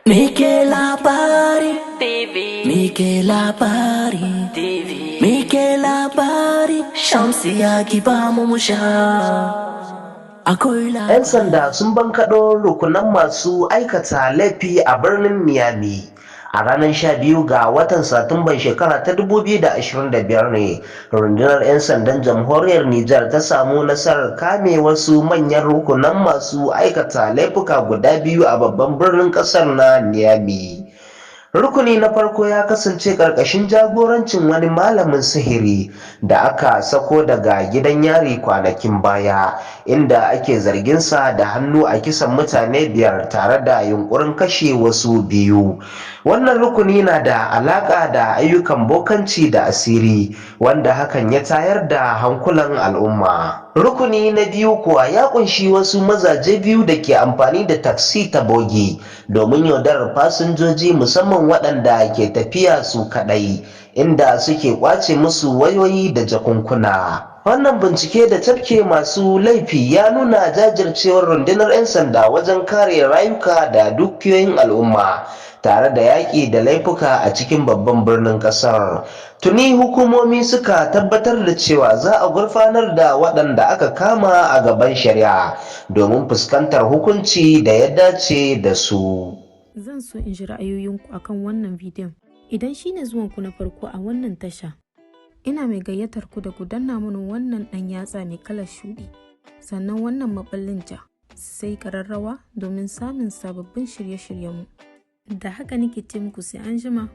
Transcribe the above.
Muke Labari TV. Muke Labari TV. Muke Labari. Shamsiya, ki ba mu mu sha. Akwai 'Yan sanda sun bankaɗo rukunan masu aikata laifi a birnin Miami. A ranar 12 ga watan Satumban shekara ta 2025 ne rundunar 'yan sandan Jamhuriyar Nijar ta samu nasarar kame wasu manyan rukunan masu aikata laifuka guda biyu a babban birnin kasar na Miami. Rukuni na farko ya kasance ƙarƙashin jagorancin wani malamin sihiri da aka sako daga gidan yari kwanakin baya, inda ake zarginsa da hannu a kisan mutane biyar tare da yunkurin kashe wasu biyu. Wannan rukuni na da alaƙa da ayyukan bokanci da asiri, wanda hakan ya tayar da hankulan al'umma. Rukuni na biyu kuwa ya kunshi wasu mazaje biyu da ke amfani da taksi ta bogi domin yaudarar fasinjoji, musamman waɗanda ke tafiya su kaɗai, inda suke ƙwace musu wayoyi da jakunkuna. Wannan bincike da tafke masu laifi ya nuna jajircewar rundunar 'yan sanda wajen kare rayuka da dukiyoyin al'umma tare da yaƙi da laifuka a cikin babban birnin ƙasar. Tuni hukumomi suka tabbatar da cewa za a gurfanar da waɗanda aka kama a gaban shari'a domin fuskantar hukunci da ya dace da su. Zan so in ji ra'ayoyinku akan wannan bidiyon. Idan shine zuwanku na farko a wannan tasha, ina mai gayyatar ku da ku danna mana wannan ɗan yatsa mai kalar shuɗi, sannan wannan maɓallin ja, sai ƙararrawa domin samun sababbin shirye-shiryenmu. Da haka nake ce muku, sai an jima.